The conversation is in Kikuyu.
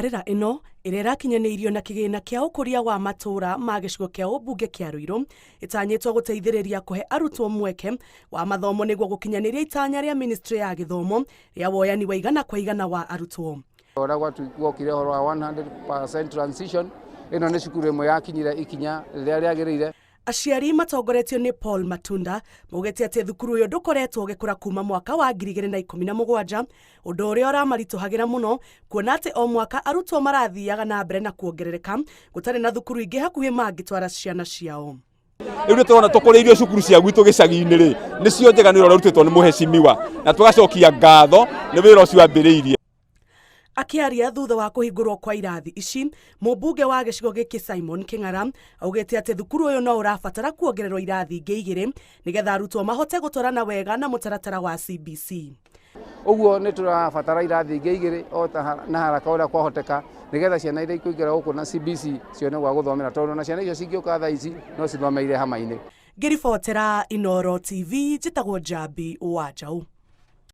Tabarĩra ĩno ĩrĩa ĩrakinyanĩirio na kĩgĩna kĩa ũkũria wa matũũra ma gĩcigo kĩa ũmbunge kĩa Ruiru ĩtanyĩtwo gũteithĩrĩria kũhe arutwo mweke wa mathomo nĩguo gũkinyanĩria itanya rĩa ministry ya gĩthomo rĩa woyani wa igana kwa igana wa arutwo. Ũrĩa gwokire ũhoro wa 100% transition, ĩno nĩ cukuru ĩmwe yakinyire ikinya rĩrĩa rĩagĩrĩire. Aciari matongoretio nĩ Paul Matunda maugĩte atĩ thukuru ũyũ ndũkoretwo ũgĩkũra kuma mwaka wa 2017, ũndũ ũrĩa ũramaritũhagĩra mũno kuona atĩ o mwaka arutwo marathiaga na mbere na kuongerereka gũtarĩ na thukuru ingĩ hakuhĩ mangĩtwara ciana ciao. Rĩu nĩ tũrona tũkũrĩirio cukuru cia gwitũ gĩcagi-inĩ rĩ, nĩcio njega nĩ ũrĩa ũrutĩtwo nĩ mũhecimiwa, na tũgacokia ngatho nĩ wĩra ũcio ambĩrĩirie. Akĩaria thutha wa kũhingũrwo kwa irathi ici, mũmbunge wa gĩcigo gĩkĩ Simon Kĩng'ara augĩte atĩ thukuru ũyũ no ũrabatara kuongererwo irathi ingĩ igĩrĩ nĩgetha arutwo mahote gũtwarana wega na mũtaratara wa CBC. Ũguo nĩ tũrabatara irathi ingĩ igĩrĩ o ta na haraka ũrĩa kwahoteka, nĩgetha ciana iria ikũingĩra gũkũ na CBC cione gwa gũthomera, tondũ na ciana icio cingĩũka thaa ici no cithomeire hama-inĩ. Ngĩribotera Inooro TV, njĩtagwo Njambi wa Njaũ.